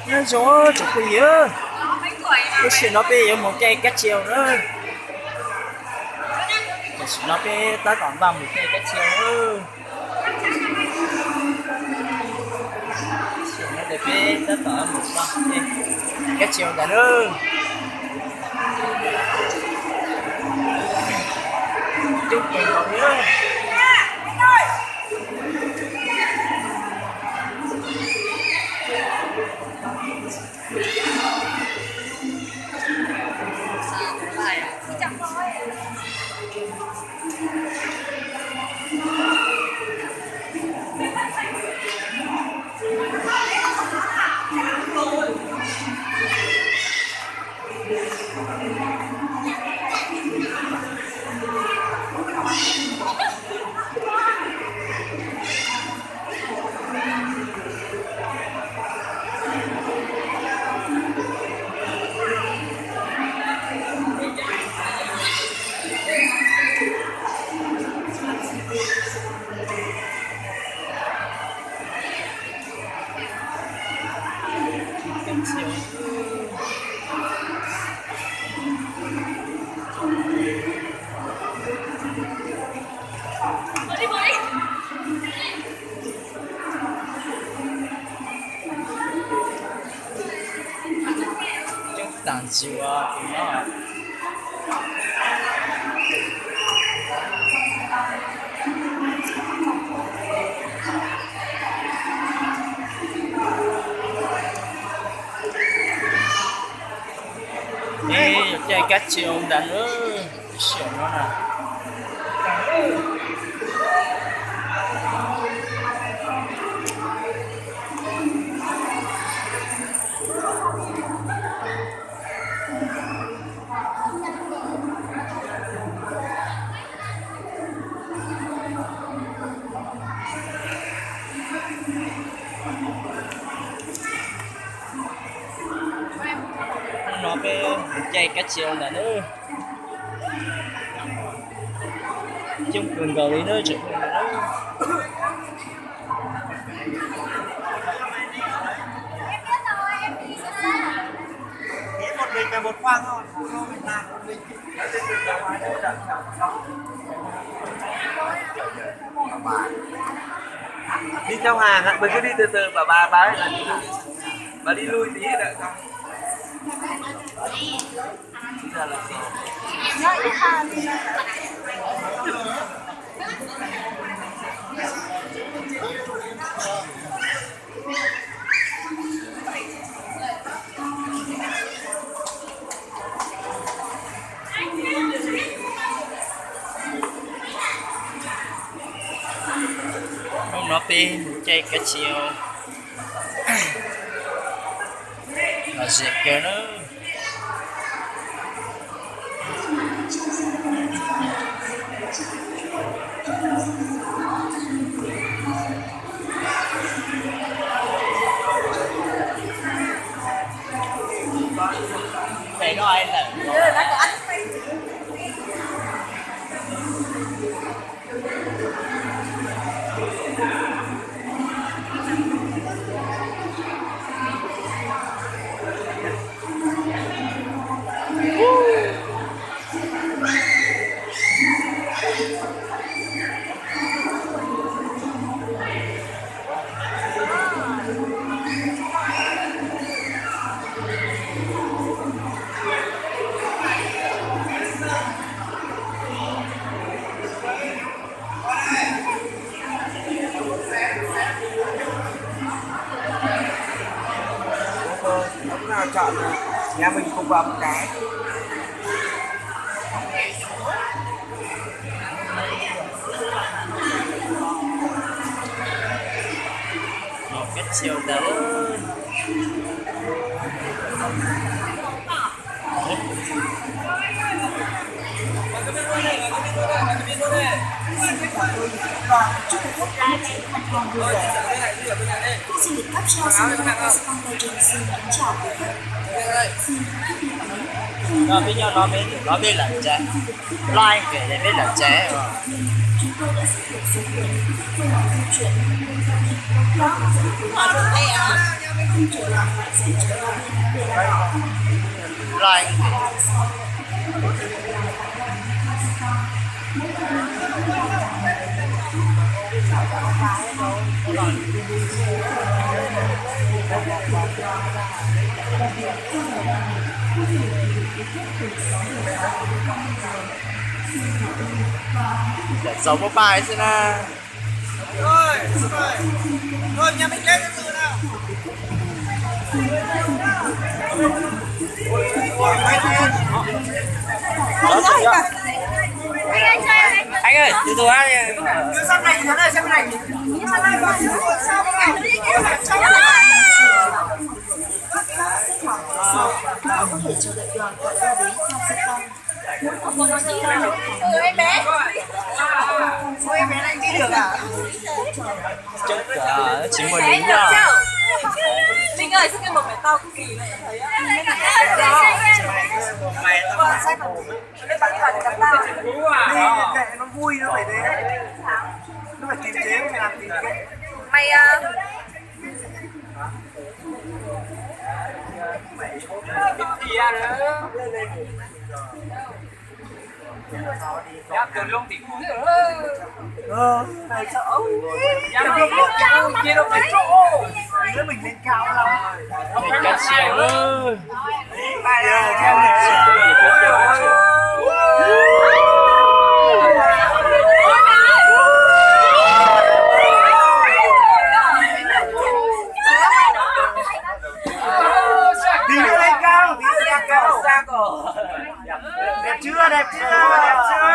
Nyob zoo tsoom phooj ywg, lub sij hawm no peb yuav mus caij kab tsiaus na. Tam sim no peb tab tom npaj mus caij kab tsiaus na. Tam sim no ces peb tab tom mus caij kab tsiaus ntawd na. Coob kawg nkaus li. Coob tas zog tus no. Peb yuav caij kab tsiaus ntawd na, lub sij hawm no na. Hnub no peb caij kab tsiaus ntawm na. Coob kawg nkaus li na tsoom phooj ywg. Đi theo hàng á, mình cứ đi từ từ, bà, bà, bà ấy là bà đi lui tí đợi con. Hnub no peb mus caij kab tsiaus lom zem kawg na. Ông nào chọn là nhà mình cùng vào một cái. Một cái chiều tới. Các du lịch cấp sau xin lỗi và xin kính chào quý khách. Xin kính chào quý khách. Rồi, peb nyob no peb, no peb lawm tsev. Lai kể để peb lawm tsev. Chúng tôi đã xác định số lượng các phương tiện di chuyển theo hướng dẫn của Txaus muaj paj xwb na. Anh ơi, từ từ đã. Ui, em bé. Ui, em bé đang đi được à? Chết cả, chỉ một lý do. Linh ơi, sao cái mộc mày to cực kỳ vậy? Mày to. Đây, mẹ nó vui nó phải thế. Nó phải tìm kiếm, mày làm tìm kiếm. Mày, ờ, Đi lên cao, đi lên cao. Đẹp chưa, đẹp chưa, đẹp chưa?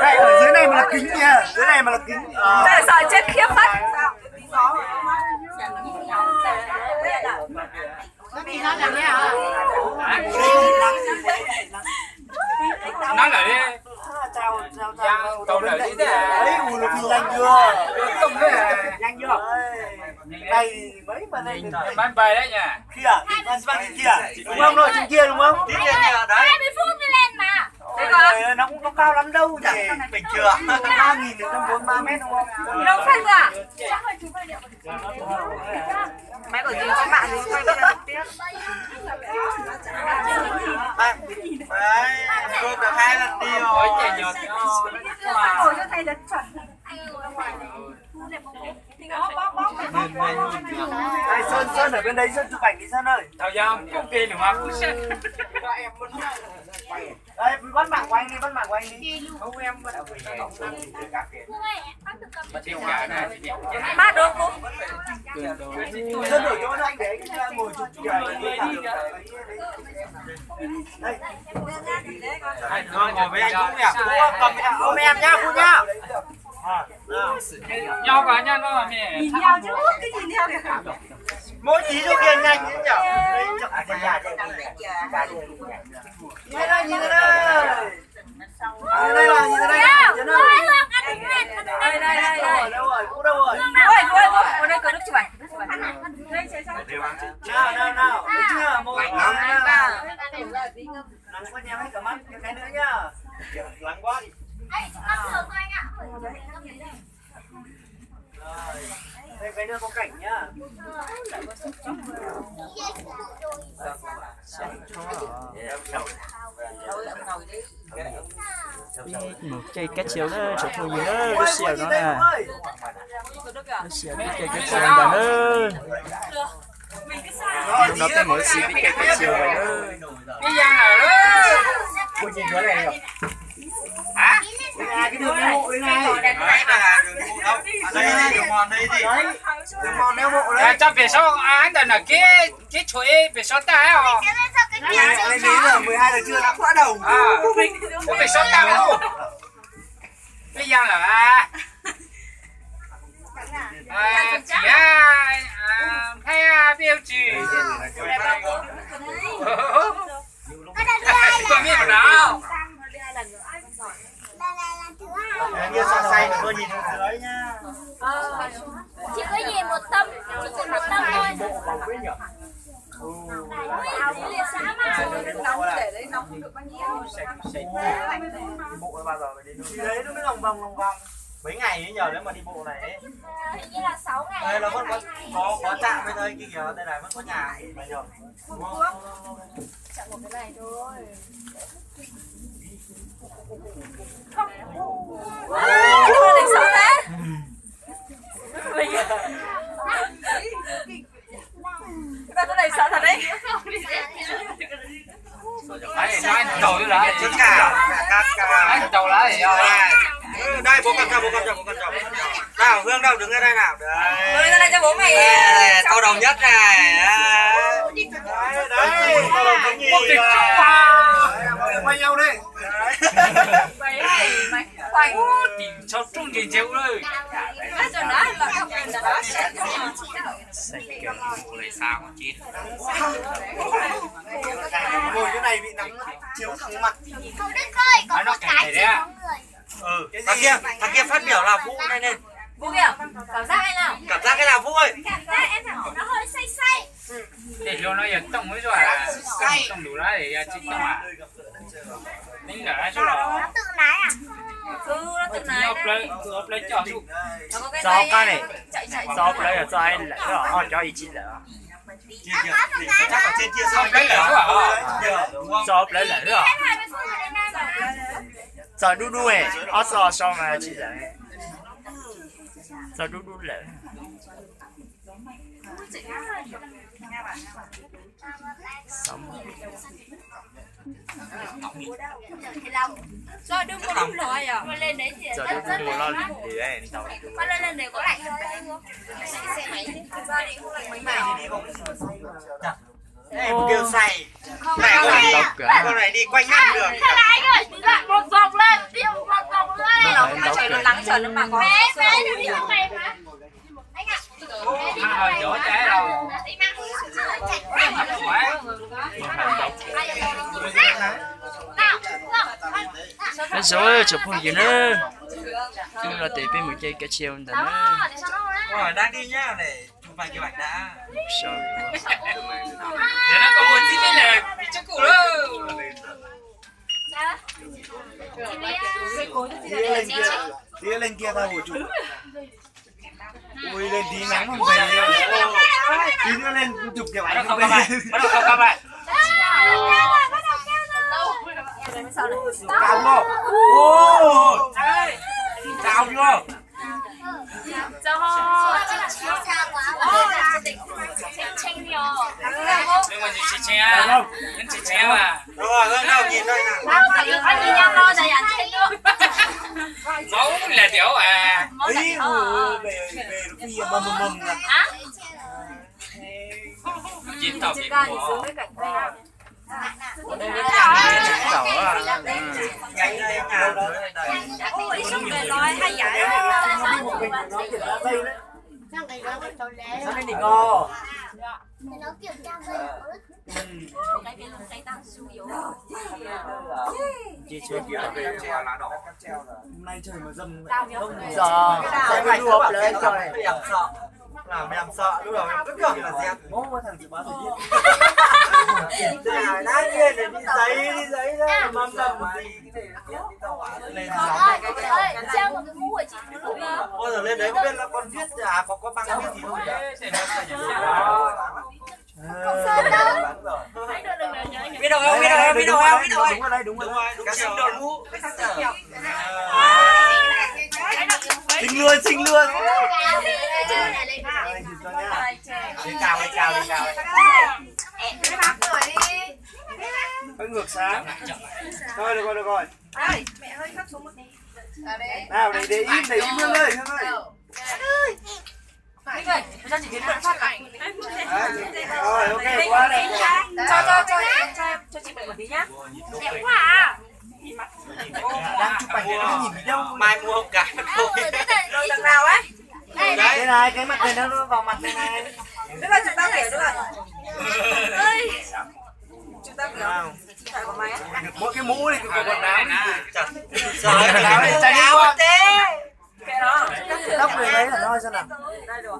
Này, ở dưới này mà là kính kìa, dưới này mà là kính. Ờ. Tại sao chết khiếp mất? Nói lại đi. Chào, chào, chào. Tàu lửa đi thế. Ấy, ui, nó phi nhanh chưa? Không thế. Nhanh chưa? Đây, mấy mà đây. Máy bay đấy nha. Kia, máy bay kia. Đúng không? Rồi, trên kia đúng không? Trên kia kìa, đấy. Hai mươi phút mới lên mà. Ôi, nó cũng không cao lắm đâu nhỉ. Bình thường. Ba nghìn được trăm bốn ba mét đúng không? Đâu phải à? Máy của dì có mạng thì quay video trực tiếp. Đấy, tôi được hai lần đi rồi. Ôi, chạy nhỏ. Ôi, cho thầy lật chuẩn. Đây, Sơn, Sơn ở bên đấy, Sơn chụp ảnh đi Sơn ơi. Tao dám không tin được mà. Đây, bắt mạng của anh đi, bắt mạng của anh đi. Không, em vẫn ở. Má đố cô. Sơn đổi chỗ cho anh để anh ngồi chụp. Đây. Ngồi với anh Dũng nhỉ? Cô cầm cái thằng ôm em nhá, cô nhá. Nho vào nha, nó là mẹ. Nhìn nhau chứ, cứ nhìn nhau kìa. Mỗi tí cho kia nhanh chứ nhỉ? Nhìn đây, nhìn đây. Nhìn đây là, nhìn đây. Đây, đây, đây, đây. Đây, đây, đây, đây. Đâu rồi, đâu rồi, cô đâu rồi? Ôi, ôi, ôi, ôi, đây, có nước chụp ảnh, nước chụp ảnh. Nào, nào, nào. Được chưa? Một, hai, ba. Lắng quá, nhắm hết cả mắt, cái nữa nhá. Lắng quá. Rồi. Đây, cái nữa có cảnh nhá. Mus caij kab xiaus na, tsoom phooj ywg na, lub sij hawm no na. Lub sij hawm pib caij kab xiaus ntag na. Hnub no peb mus ua si pib caij kab xiaus ntag na. Hả? Cái đường đi bộ đây này. Đấy, đây là đường đi bộ đâu. Ở đây, đây, đường mòn đây gì? Đấy, đường mòn leo bộ đấy. Cho biển số án tao nở kia, kia chuối biển số ta ấy hả? Anh này, anh này là mười hai giờ trưa đã khóa đầu. À, có biển số ta không? Bây giờ là, à, à, chỉ, à, à, thấy, à, biết không chị? Có biết mà đó. Anh kia sao xay mà tôi nhìn không thấy nha. Chỉ có gì một tấm, chỉ cần một tấm thôi. Ui, đi xã mà. Nóng để đấy, nóng không được bao nhiêu. Đi bộ bao giờ mà đi? Thì đấy, nó mới lòng vòng lòng vòng. Mấy ngày ấy nhờ, nếu mà đi bộ này ấy. Hình như là sáu ngày. Đây là vẫn có, có, có trạm bên đây kia kìa, đây này vẫn có nhà mà nhờ. Đúng không? Ơ, sao này xấu thế? Tao có này xấu thật đấy. Đấy, nói đầu nữa là Tất cả các, các, nói đầu là gì rồi? Đây, bố con chào, bố con chào, bố con chào, bố con chào. Nào, Hương đâu, đứng ở đây nào. Đây. Tôi là cho bố mày. Đây, to đầu nhất này. Đấy, đấy, to đầu nhất nhì. Một cái cốc à. Quay nhau đi. Đấy. Quay. Ui, tìm sao trông nhìn dịu đây. Nó cho nó là không cần là nó sẽ không. Xài kiểu mù này sao mà chết. Ngồi chỗ này bị nắng chiếu thẳng mặt. Cậu Đức ơi, có một cái gì không người? Ừ, thằng kia, thằng kia phát biểu là Vũ đây này. Vũ kia, cảm giác thế nào? Cảm giác thế nào Vũ ơi? Cảm giác em cảm thấy nó hơi say say. Để vô nó giờ tông với rồi à. Tông đủ đấy, giờ chị tông à. Tính cả lái số rồi. Nó tự lái à? Ừ, nó tự lái. Nó play, nó play cho. Nó có cái dây á, nó chạy chạy. Sau play là do ai lỡ rồi, ho chó ý chí lỡ. Chia kìa, chắc là chia chia sau play lỡ. Sau play lỡ rồi. Sau đu đu này, ót sau sau mà chỉ lỡ. Sau đu đu lỡ. Sau. Sau đu đu loj loj li ntawd. Ê, một kiểu xài. Này, con này, con này đi quanh năm được. Một vòng lên, đi một vòng lên. Nó hơi nấu kiểu. Bé, bé, đừng đi không mày hả? Nó hơi dở trái đâu. Nó hơi dở. Nó dở chụp phim gì nữa. Phim là để bên một cái cái chiều ntawm nữa. Đang đi nhá này. Chụp vài cái ảnh đã. Sao? Giờ nó còn một tí nữa là bị chắc cũ rồi. Tí lên kia, tí lên kia tao ngồi chụp. Ui, lên tí nắng không về. Tí nữa lên chụp kiểu ảnh không về. Bắt đầu không các bạn. Cao không? Ôi, cao chưa? Cho. Nếu mà chị chị à, những chị chị mà. Rồi, rồi, rồi, nhìn đây nè. Máu là tiểu à. Máu là tiểu. Ui, ui, ui, về, về, về, mầm, mầm, mầm nè. Hả? Chín tàu thì cũng có. Hôm nay trời mà dầm. Giờ, giờ đua đua play rồi. Làm mày làm sợ, lúc đầu em cứ tưởng là dẹt. Bố có thằng dự báo thời tiết. Kiểm tra, đã nhiên là đi giấy, đi giấy đấy, mâm mâm một tí. Ôi, giờ lên đấy không biết là con viết à, có, có băng viết gì không nhỉ? Biết đâu, biết đâu, biết đâu, biết đâu. Đúng rồi, đúng rồi, đúng rồi. Cái sừng đội mũ. Xinh luôn, xinh luôn. Lên cao, lên cao, lên cao. Hơi ngược sáng. Thôi, được rồi, được rồi. Nào, để, để im, để im luôn đây, Hương ơi. Đấy, rồi, ok, qua đây. Cho, cho, cho, cho, cho chị Bảy một tí nhá. Đẹp quá à. Đang chụp ảnh để nó nhìn thấy nhau. Mai mua cả đôi. Đôi tầng nào ấy? Đây, đây. Đây này, cái mặt này nó vào mặt này này. Tức là chúng ta phải rồi. Ơi. Chúng ta phải. Không. Phải của mày á. Mỗi cái mũ này thì có quần áo này. Chả. Sao cái này chả đi qua. Tóc này đấy là nó sao nào? Đây được.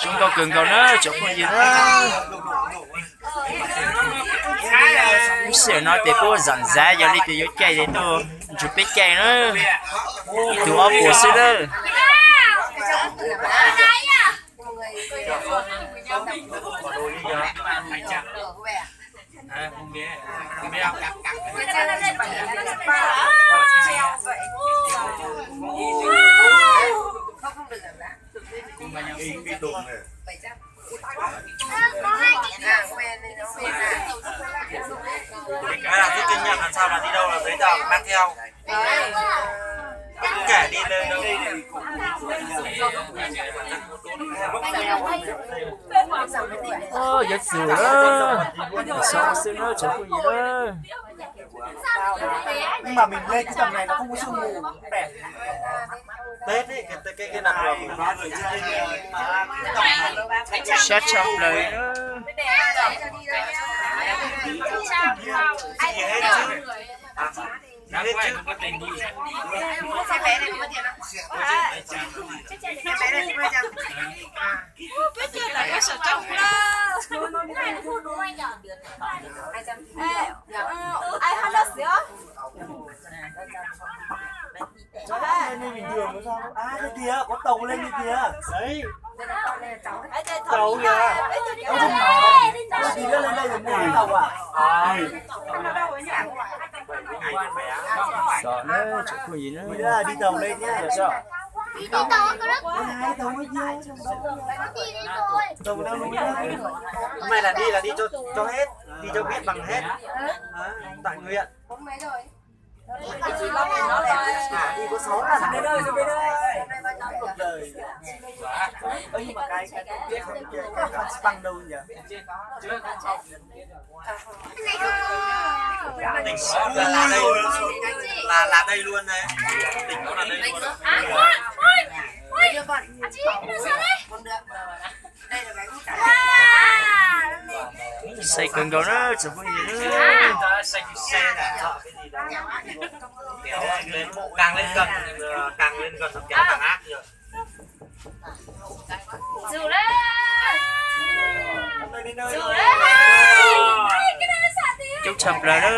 Zoo nkauj kawg nkaus na tsoom phooj ywg na. Lub sij hawm no ces kuj zam zav yog li tias yuav caij ces tuaj nrug peb caij na. Ib tug ob puas xwb lawm. Làm sao là đi đâu là giấy tờ mang theo. Không kể đi đâu. Ơ, giáo sư đó. Sao sư nó chở cái gì đó. Nhưng mà mình lên cái tầm này nó không có sương mù, đẹp. Tết ấy, cái, cái, cái, cái nắng nóng nó Sab tshaj plaws. Ai, hello, sir. Anh bình thường mà sao? À, cái kia, có tàu lên cái kia. Đấy. Tàu kìa. Có gì đó lên đây rồi mua cái tàu à? Ờ. Sợ nó chịu không gì nữa. Đi tàu lên nhá. Đi tàu, đi tàu lên nhá. Tàu đang luôn nhá. Hôm nay là đi là đi cho cho hết, đi cho biết bằng hết. Đó, tại nguyện. Đi có sáu thằng. Ơ, nhưng mà cái cái cái cái cái bằng đâu nhỉ? Tỉnh đó là, là đây luôn này. Tỉnh đó là đây luôn. Say kawg nkaus na, tsoom phooj ywg na. Kéo lên, càng lên gần, ờ, càng lên gần nó kéo càng ác nhỉ. Coob tshaj plaws na.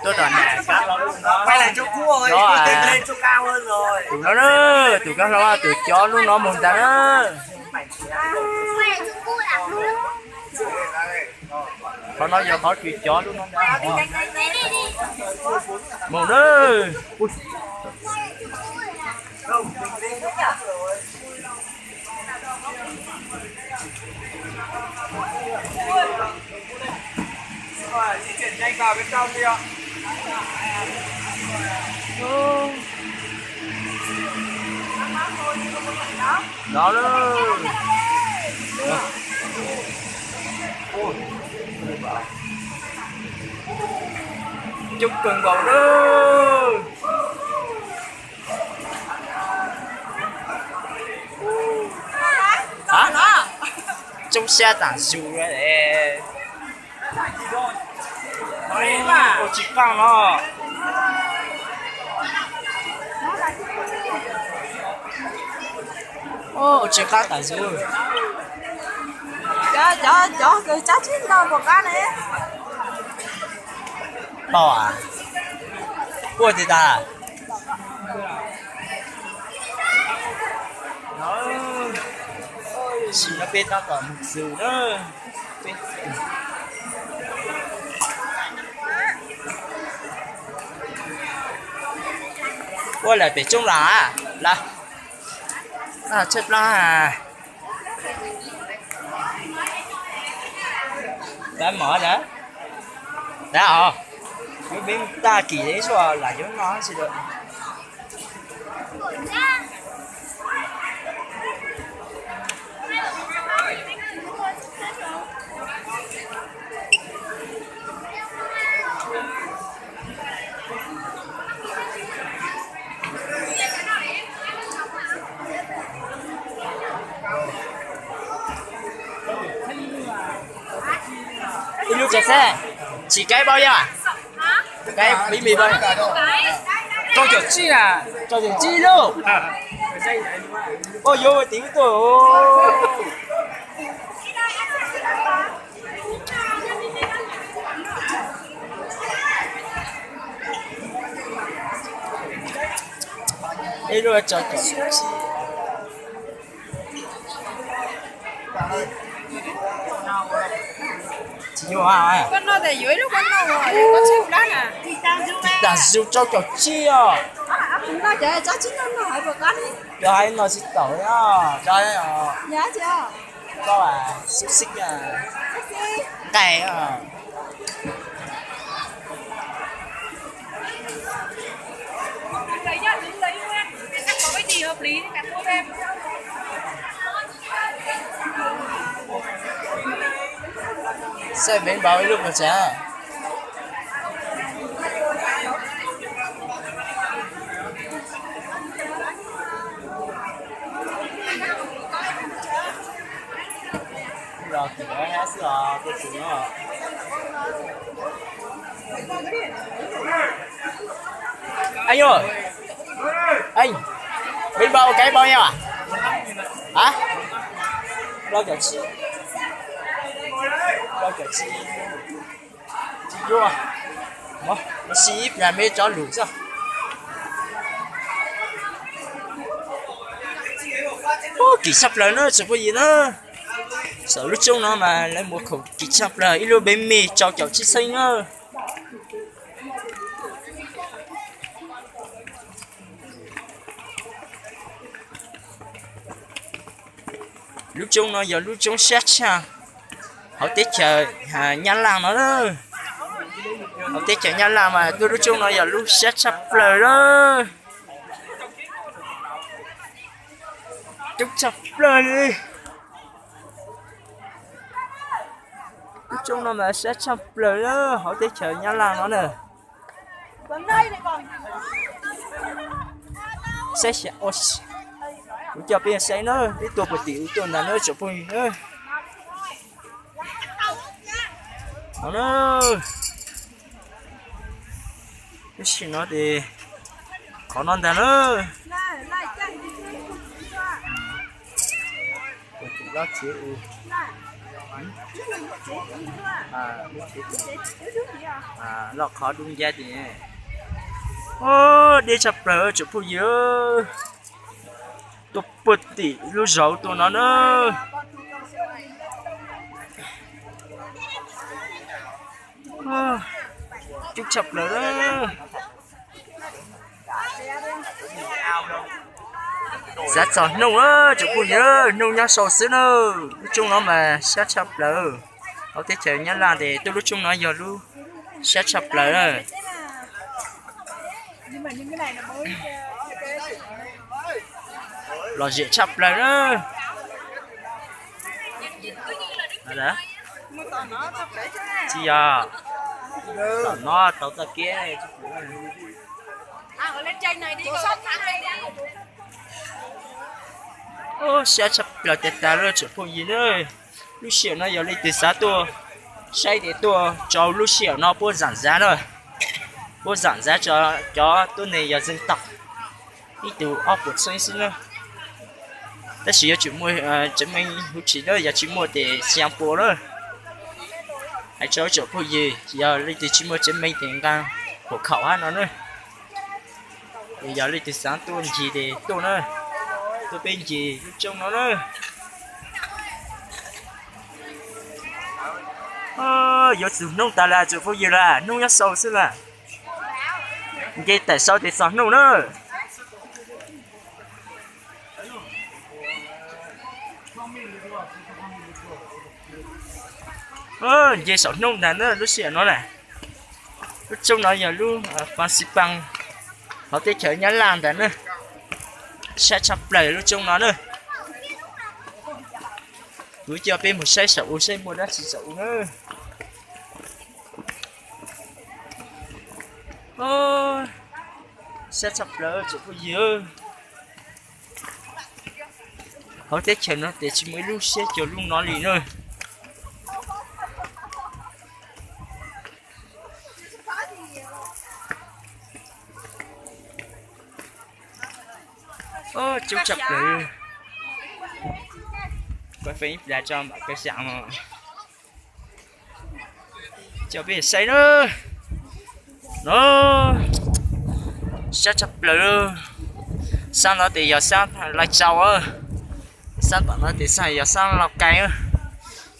Tuaj rau nram, tus no na, tus kab hlau, tus cov lub no mus ntag na. Qhov no yog qhov kws cov lub no ntag. Mus na. Đó đó. Coob kawg nkaus na. Hả? Coob sab tam zus li. Ua tsis qaaj no. Ua tsis qaab tam zus. Cov, cov, cov kws tsab tsheb ntau puas qab ne? Tau a. Ua tsis tas. Sim no peb tab tom mus txug na. Ua lawm pem tsoob las a, las, tshaib plab. Tab mov na, tab os, yuav peb tag kis ib suab lam yuav noj tsis dua. Ib lub tsev xeb, tsis kaib paub yog kaib ib me paub. Rau caum tsib na, rau caum tsib lub. Ua yuav ua tim ub tuaj. Ib lub rau caum tsib. Tsis nyuaj. Tis tas zus rau caum tsib os. Cov hais no tsis taus os, cov xub xib nqaij. Xaij Bến Báu ib lub los tsav. Los tim lawv hab xwb os, tuaj tim no. Anh ơi, anh, bến bao cái bao nhiêu ạ? Hả? Bao chục, bao chục, tsis yuav, tsis ib pliag me tso lus xwb. Kim tshaj plaws na tsoom phooj ywg na. Saum lub roob no mas lawv muas khoom kim tshaj plaws, ib lub npe me rau caum tsib xeeb na. Lub roob no yog lub roob siab tshaj hauv teb chaws Nyab Laj no. Hauv teb chaws Nyab Laj mas tuaj lub roob no yog lub siab tshaj plaws lawm. Coob tshaj plaws li. Lub roob no mas siab tshaj plaws lawm hauv teb chaws Nyab Laj no na. Saib xyov, kuv coj peb saib na, peb tuaj puag tim u tuaj ntag na tsoom phooj ywg na. Lub sij hawm no ces qhov no ntag na. Loj qhov dub ncab tim. Deb tshaj plaws tsoom phooj ywg. Tuaj puag tim lub zos tuaj no na. Coob tshaj plaws. Xav txog hnub na tsoom phooj ywg, hnub nyob sau xwb na. Lub roob no mas siab tshaj plaws. Hauv teb chaws Nyab Laj ces tuaj lub roob no yog lub siab tshaj plaws na. Lom zem tshaj plaws na. Tsis yog, tom no tau txoj kev. Siab tshaj plaws tiag tas lawm tsoom phooj ywg na. Lub sij hawm no yog leej twg xav tuaj saib ces tuaj rau lub sij hawm no puab zaam zav na. Puab zaam zav tso, cov tuab neeg yog zeeg tau ib tug ob puas txheeb xwb na. Tab sis yuav tsum muaj tsev meej huv tsis na, yog tsis muaj ces xya pua na. Hais rau tsoom phooj ywg, yog leej twg tsis muaj tsev meej ces nqa huam khaum hab no na. Es yog leej twg xav tuaj ncig ces tuaj na, tuaj peb ncig lub roob no na. Yuav txug hnub tas lawm tsoom phooj ywg lawm, hnub nyob sau xwb lawm. Nce tawm sau ces txog hnub na. Nce saum hnub ntag na lub sij hawm no na. Lub roob no yog lub Pha Xi Paa hauv teb chaws Nyab Laj ntag na. Siab tshaj plaws lub roob no na. Kuv coj peb mus saib saum u saib muaj dab tsi saum u na. Siab tshaj plaws tsoom phooj ywg. Hauv teb chaws no ces tsis muaj ib lub siab cuag lub no li na. Coob tshaj plaws. Kuv feem ib pliag tso mam kawg xyaam os. Coj peb saib na. No, sab tshaj plaws. Sab no ces yog sab Lai Châu, sab tom no ces yog sab Lào Cai.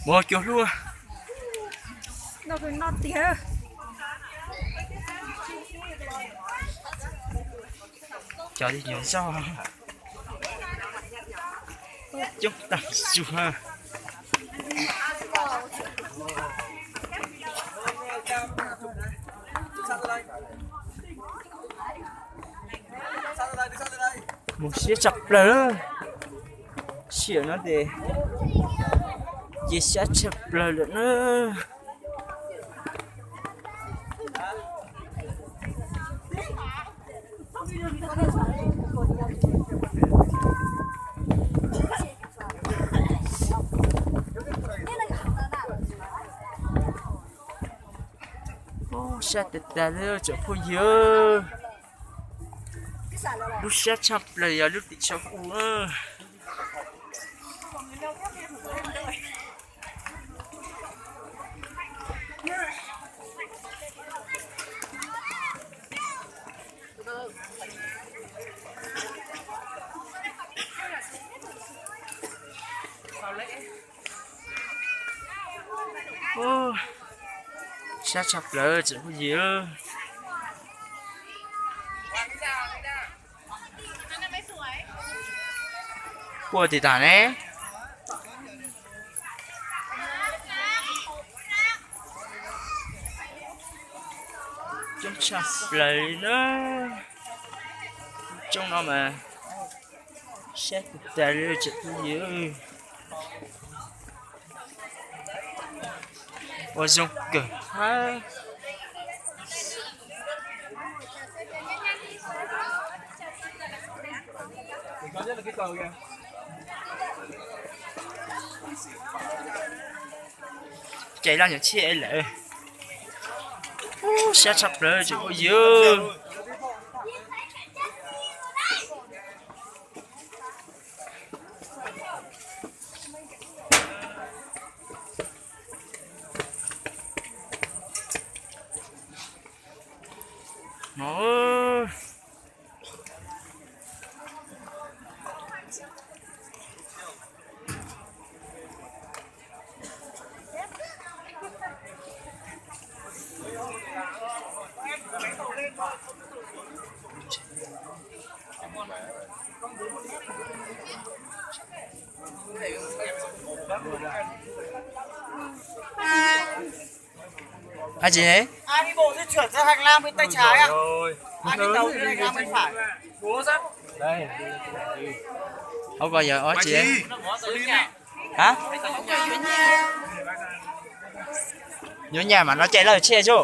Mus cuag hlub. Cov nyuam zoj coob tag zug. Mus siab tshaj plaws. Sij hawm no ces cia siab tshaj plaws lawm na. Sab tag tag li tsoom phooj ywg. Lub siab tshaj plaws yog lub tim tshav u. Sab tshaj plaws tsoom phooj ywg. Puas tim tas ne? Coob tshaj plaws li na. Coob no mas sab tag tag li tsoom phooj ywg. Ua zoo kawg hab. Cais laj nyuam txhiaj lawm. Sab tshaj plaws tsoom phooj ywg. Ai tsis, ai đi bộ di chuyển ra hành lang bên tay trái ạ. Ai đi tàu đi hành lang bên phải. Ov koj yog ov tsis? Hả? Nhớ nhà mà nó chạy lơ che chứ.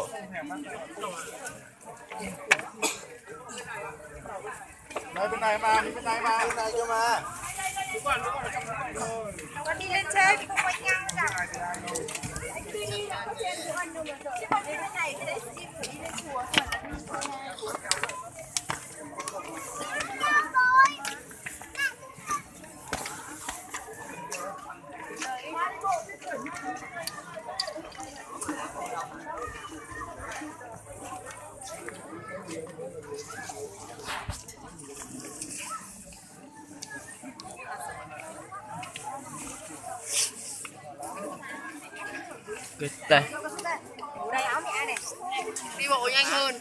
Đi bộ nhanh hơn.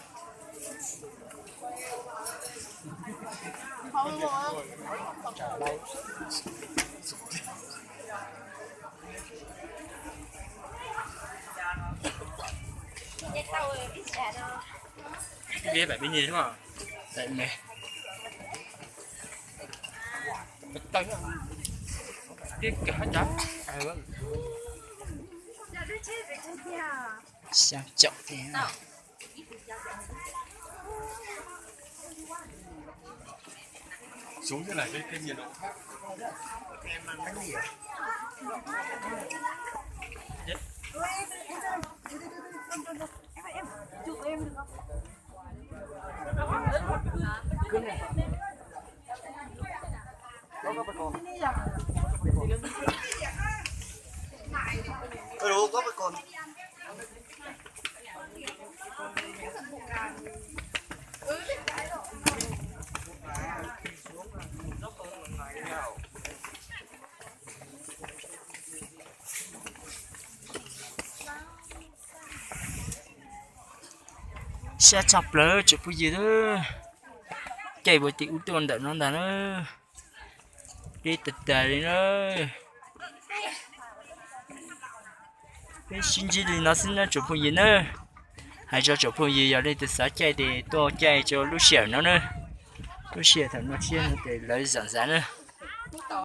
Biết bạn biết gì đúng không? Tại mẹ. Tao cái cả chó. Sang trọng thế. Xuống dưới này cái cái nhiệt độ khác. Sab tshaj plaws tsoom phooj ywg na, caij ua tim ub tuaj ntawm no ntag na, deb tag tag li na. Peb sib ntsib li no xwb na tsoom phooj ywg na. Hais rau tsoom phooj ywg yog leej twg xav caij ces tuaj caij rau lub sij hawm no na. Lub sij hawm thaum no tshiab no ces lawv zam ntxav na.